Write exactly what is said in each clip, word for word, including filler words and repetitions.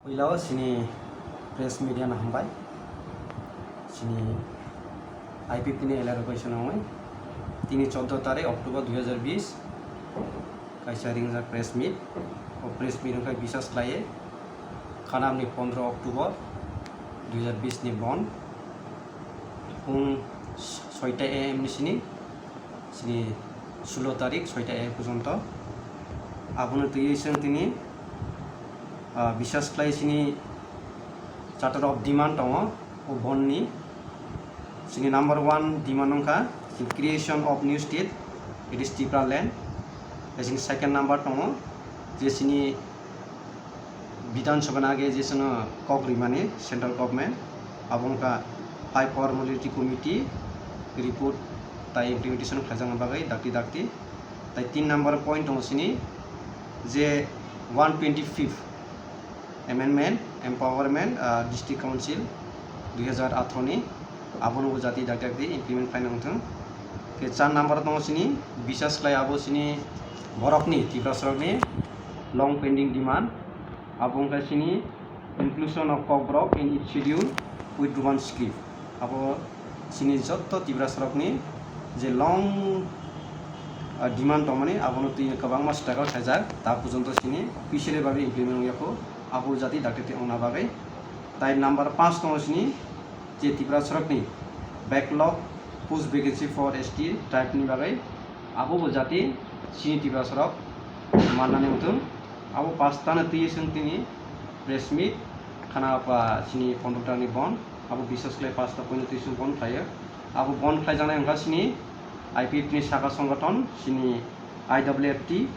Puila o chini press media no hambai. Chini I P F T ni alert bai swnamwi. Tini chordo tarik October dui hazar bis, kaisa ringjak press meet. O press meet wngkha bisas khlaiwi khanamni pondro October dui hazar bis ni bon. Pung soita A M ni sini, sini sulo tarik soita A M porjonto. Abono twiwi chwng tini, ah, bisas khlai sini charter of demand tongo o bon ni. Sini number one demand wngkha sini creation of new state, it is Tipraland. Tei sini second number tongo je sini Bidhan Sabha ni age je chwngno kok rimani central government, abo wngkha five power modality committee report tai implementation khaijakna bagwi dakti dakti. Tai tin number point tongo sini je one twenty fifth amendment, empowerment, ah, district council dui hazar atharo ni, abono bo jati dakti dakti implement khlaina wngthung. Khe char number tongo sini bisas khlai abo sini borokni, Tiprasarokni long pending demand. Abo wngkha sini inclusion of Kokborok in its schedule with Roman script. Abo sini jotto Tiprasarokni je long, ah, demand tongmani, abono twi kwbangma struggle khaijak, ta porjonto sini officially babe implement wngya kho, abo jati dakti dakti wngna bagwi. Tai number panch tongo sini je Tiprasarokni backlog post vacancy for S T tribe ni bagwi, abo bo jati sini Tiprasarok mannani wngthung. Abo pasta no twiwi chwng tini press meet khana apa sini pondro tarikni bon, abo bisas khlai pasta point no twiwi chwng bon khlaio. Abo bon khlaijaknai wngkha sini I P F T ni saka songothon, sini I W F T,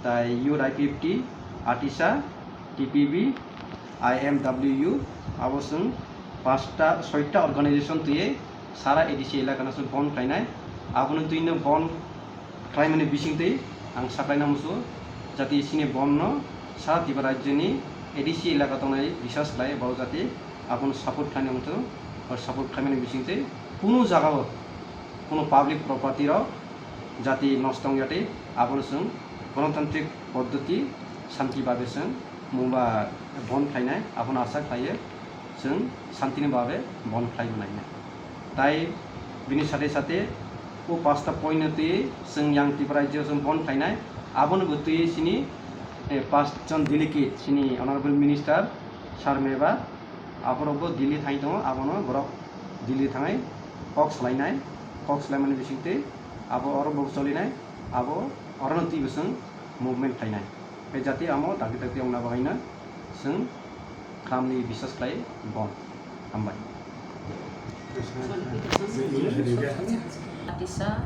tai Youth I P F T, ATISA, T P B, I M W U, abo chwng pasta soita organization twiwi sara A D C elaka no chwng bon khlainai. Abono twino bon khlaimani bisingtwi ang saklaina muchungo, jati sini bon no sara Tripura rajyoni A D C elaka tongnai bisas khlai, bo jati abono support khlaina muchungo, bo support khlaimani bisingtwi kunu jagao kunu public property rok jati nosto wngya tei abono chwng gonotantrik poddoti shanti babe chwng mungba bon khlainai, abono asa khlaiyo chwng shantini babe bon khlai mwnai. Tai bini sate sate o pasta point no twi chwng yang Tripura rajyo chwng bon khlainai, abono bo twi sini, eh, pas jon delegate sini honorable minister sir meba aborok bo Delhi thai tongo, abono borok Delhi thangai kok salainai, kok salaimani bisingtwi abo oro bo cholinai, abo orono twi bo chwng movement khlainai. Tei jati amo dakti dakti wngna bagwino chwng khamni bisas khlai bon. Hambai. ATISA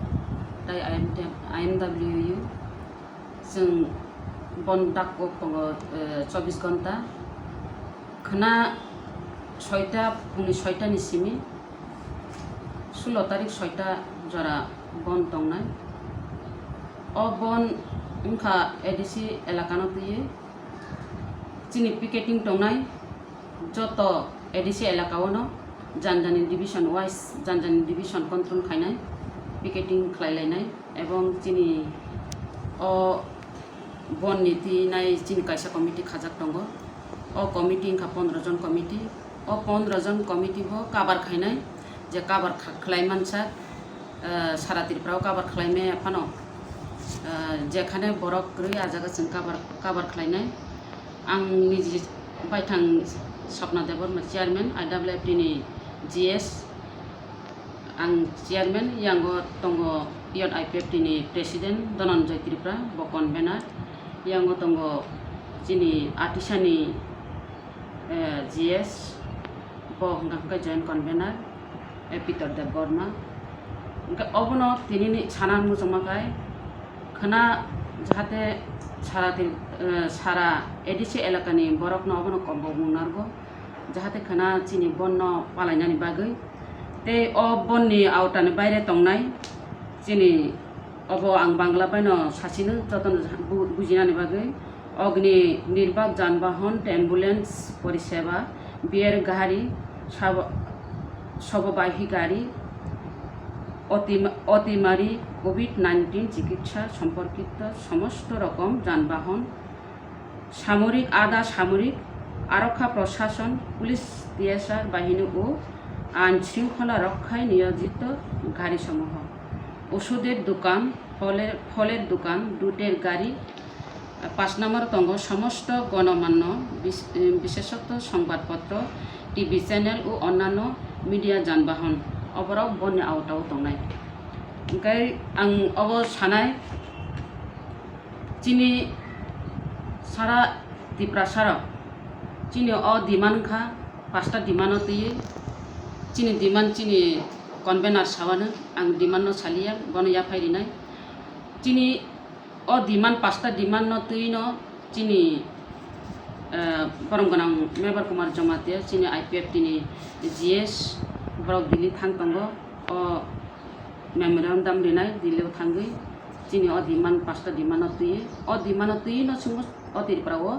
tai I M W U chwng bon dak kok tongo, eh, chobbish ghonta. Khna soita, phungni soita ni simi sulo tarik soita jora bon tongnai. O bon wngkha A D C elakano twiwi chini picketing tongnai joto A D C elakaono janjani division wise, janjani division control khainai, picketing khlailainai, ebong chini o bon ni twi nai chini kaisa committee khajak tongo. O committee wngkha pondro jon committee. O pondro jon committee bo cover khainai, je cover kha-, khlai mansa, eh, sara Tripura o cover khlai maya phano, eh, jekhane borok kwrwi a jaga chwng cover, cover khlainai. Ang niji baithang Swapna Debbarma, chairman I W F T ni G S. Ang chairman, yango tongo Youth I P F T ni president Dhananjoy Tripura, bo convener. Yango tongo chini ATISA ni, eh, G S, bo hwnkha hwnkhe joint convener, eh, Peter Debbarma. Hwnkhe obono tinini sana muchungma khai khwna jahate sara tin, eh, sara A D C elakani borokno obono kobok mung narwgo. Jahate khwna chini bonno palainani bagwi. Tei o bonni aotani baire tongnai chini obo ang Bangla baino sachino jotono bu-, bujinani bagwi. Ogni nirbak janbahon tei ambulance poriseba, beer gari, sabo-, sobobahi gari, otim-, otimari, covid nineteen chikitsa somporkito somosto rokom janbahon, samorik, adha samorik, আরক্ষা প্রশাসন, police, TSR বাহিনী ও আইন শৃঙ্খলা রক্ষায় নিয়োজিত গাড়ি সমূহ, ওষুধের দোকান, ফলের, ফলের দোকান, দুটের গাড়ি, পাঁচ নম্বর tongo সমস্ত গণমান্য বিশ-, বিশেষত সংবাদপত্র, টিভি চ্যানেল ও অন্যান্য মিডিয়া যানবাহন oborok bonni আওতাও tongnai. Hwnkhe ang obo sanai, chini sara Tiprasarok chini o demand kha, pasta demand o twiwi chini demand chini convener sawano ang demand no saliya, bono yaphai rinai. Chini o demand, pasta demand no twi no chini, eh, borom gwnang Mebar Kumar Jamatia, chini I P F T ni G S, borok Delhi thang tongo. O memorandum rinai Delhi o thangwi chini o demand, pasta demand no twi, o demand no twi no chwngno o Tripura o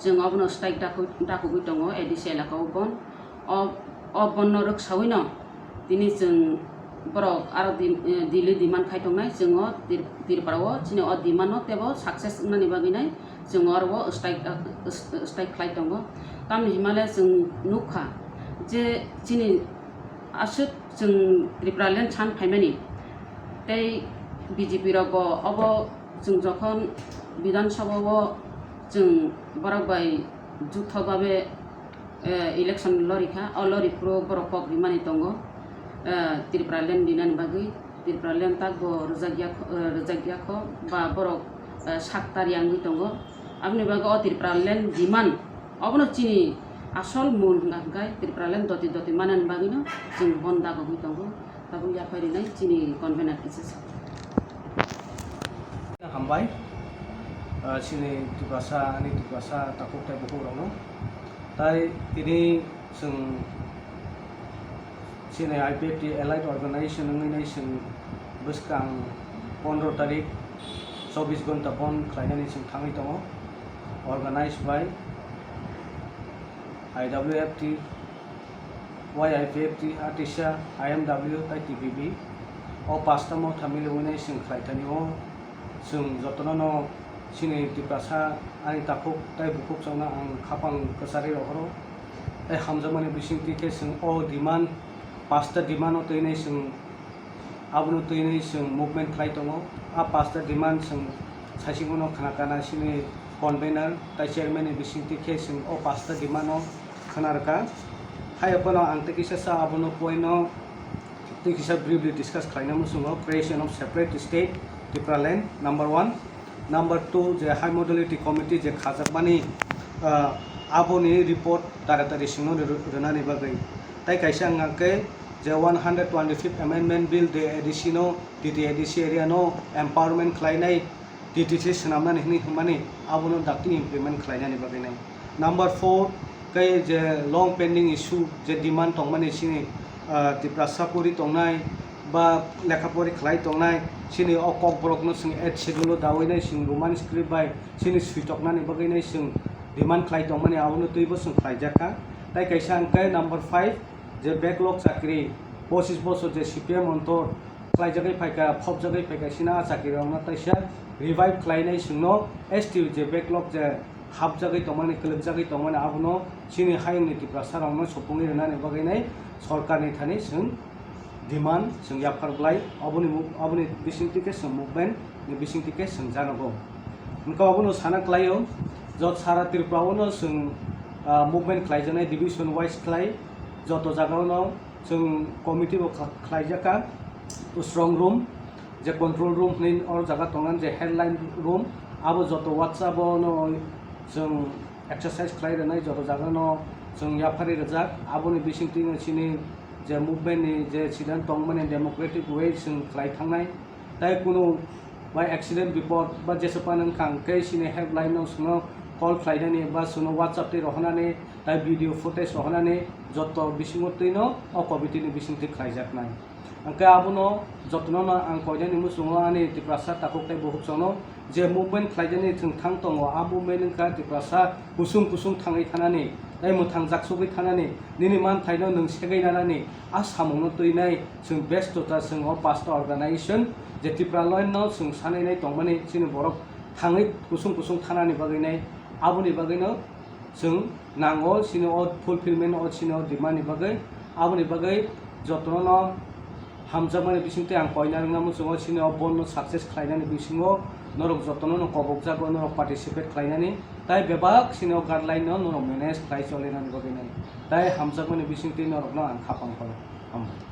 chwng obono strike daku-, dakugwi tongo A D C elaka o bon. O, o bon no rwksawi no tini chwng borok aro di-, eh, Delhi demand khai tongnai, chwng o Tir-, Tripura o chini o demand no teibo success wngnani bagwi nai chwng oro o strike, eh, strike khlai tongo. Tamni himale chwng nukha je chini aswk chwng Tripura land san phaimani tei B J P rokbo obo chwng jokhon Bidhan Sabha o chwng borok bai jutho babe eh, election lorikha, o loriphuru borok kok rimani tongo, eh, Tripura land rinani bagwi. Tripura land takbo rwjakya kho, eh, rwjakya kho, ba borok, eh, sak tarya wngwi tongo. Aboni bagwi o Tripura land demand, obono chini asol mul hwnka hwnkhe Tripura land doti doti manani bagwino chwng bon dagogwi tongo. Tabuk yaphai rinai chini convener kisa sa. Hambai, ah, chini Tiprasa, ani Tiprasa takhuk tei bukhuk rokno. Tai tini chwng chini I P F T allied organization wngwi nai chwng bwskang pondro tarik chobbish ghonta bon khlainani chwng thangwi tongo. Organized by I W F T, Y I P F T, Atisa, I M W, tei T P B. O pasta motha miliwi nai chwng khlai thani o chwng jotono no chini Tiprasa ani takhuk tei bukhuk chongno ang khapang kwcharwi rohoro. Tei hamjakmani bisingtwi khe chwng o demand, pasta demand o twi nai chwng Abono twinwi chwng movement khlai tongo. A pasta demand chwng saichung bono khna kana chini convener tai chairman ni bisingtwi khe chwng o pasta demand no khna rwkha. Hai phano ang tei kisa sa abono point no tei kisa briefly discuss khlaina muchungo, creation of separate state Tipraland number one. Number two, je high modality committee je khajakmani, ah, aboni report taratari chwngno rw-, rwnani bagwi. Tai kaisa wngkha khe je one hundred twenty-fifth amendment bill de A D C no, T T A D C area no empowerment khlainai, T T C swnamnani hwnwi hwnmani abono dakti implement khlainani bagwi nai. Number four, khe je long pending issue je demand tongmani chini, ah, Tiprasa pori tongnai ba lekha pori khlai tongnai, chini o kokborokno chwng eighth schedule o dawi nai chwng Roman script bai chini switoknani bagwi nai chwng demand khlai tongmani abono twibo chwng khlaijak kha. Tai kaisa hwnkhe number five, je backlog chakri pochis bochor je C P M ontor khlaijagwi phaikha, phobjagwi phaikha, chini a chakrirokno taisa revive khlainai chwngno S T je backlog je hapjagwi tongmani, kwlwkjagwi tongmani, abono chini hayungni Tiprasarokno supungwi rwnani bagwi nai sorkarni thani chwng demand chwng yaphar bwlai, oboni mu-, oboni bisingtwi khe chwng movement ni bisingtwi khe chwng janogo. Hwnkhe obono sana kwlaio, jot sara Tripura o no chwng, ah, movement khlaijaknai division wise khlai, joto jaga o no chwng committee bo kha-, khlaijak kha, strong room, je control room hwnwi o jaga tongnani je headline room, abo joto WhatsApp o no chwng exercise khlai rwnai, joto jaga no chwng yapharwi rwjak, aboni bisingtwi no chini je movement ni je sidan tongmani democratic way chwng khlai thangnai, tai kunu bai accident bipod ba jesa phano wngkha hwnkhe chini helpline no chwngno call khlainani ba chwngno WhatsApp twi rohornani tai video footage rohornani joto bisingo twino o committee ni bisingtwi khlaijaknai. Hwnkhe abono jotono no ang koinani muchungo ani Tiprasa takhuk tei bukhukchangno je movement khlaijani chwng thang tongo, a movement wngkha Tiprasa kusung kusung thangwi thanani tei mwthang jaksugwi thanani, nini manthaino nwng segwi nanani, a samungno twinai chwng besto ta chwng o pasta organization je Tipraland no chwng sanai nai tongmani chini borok thangwi kusung kusung thanani bagwi nai, aboni bagwino Chwng nango chini o fulfillment o chini o demand ni bagwi, aboni bagwi jotono no hamjakmani bisingtwi ang koina rwngna muchungo chini o bond no success khlainani bisingo norok jotono no kobokjago norok participate khlainani, tai bebak chini o guideline no norok manage khlai cholinani bagwi nai, tai hamjakmani bisingtwi norok no ang khapang khoro. Hambai.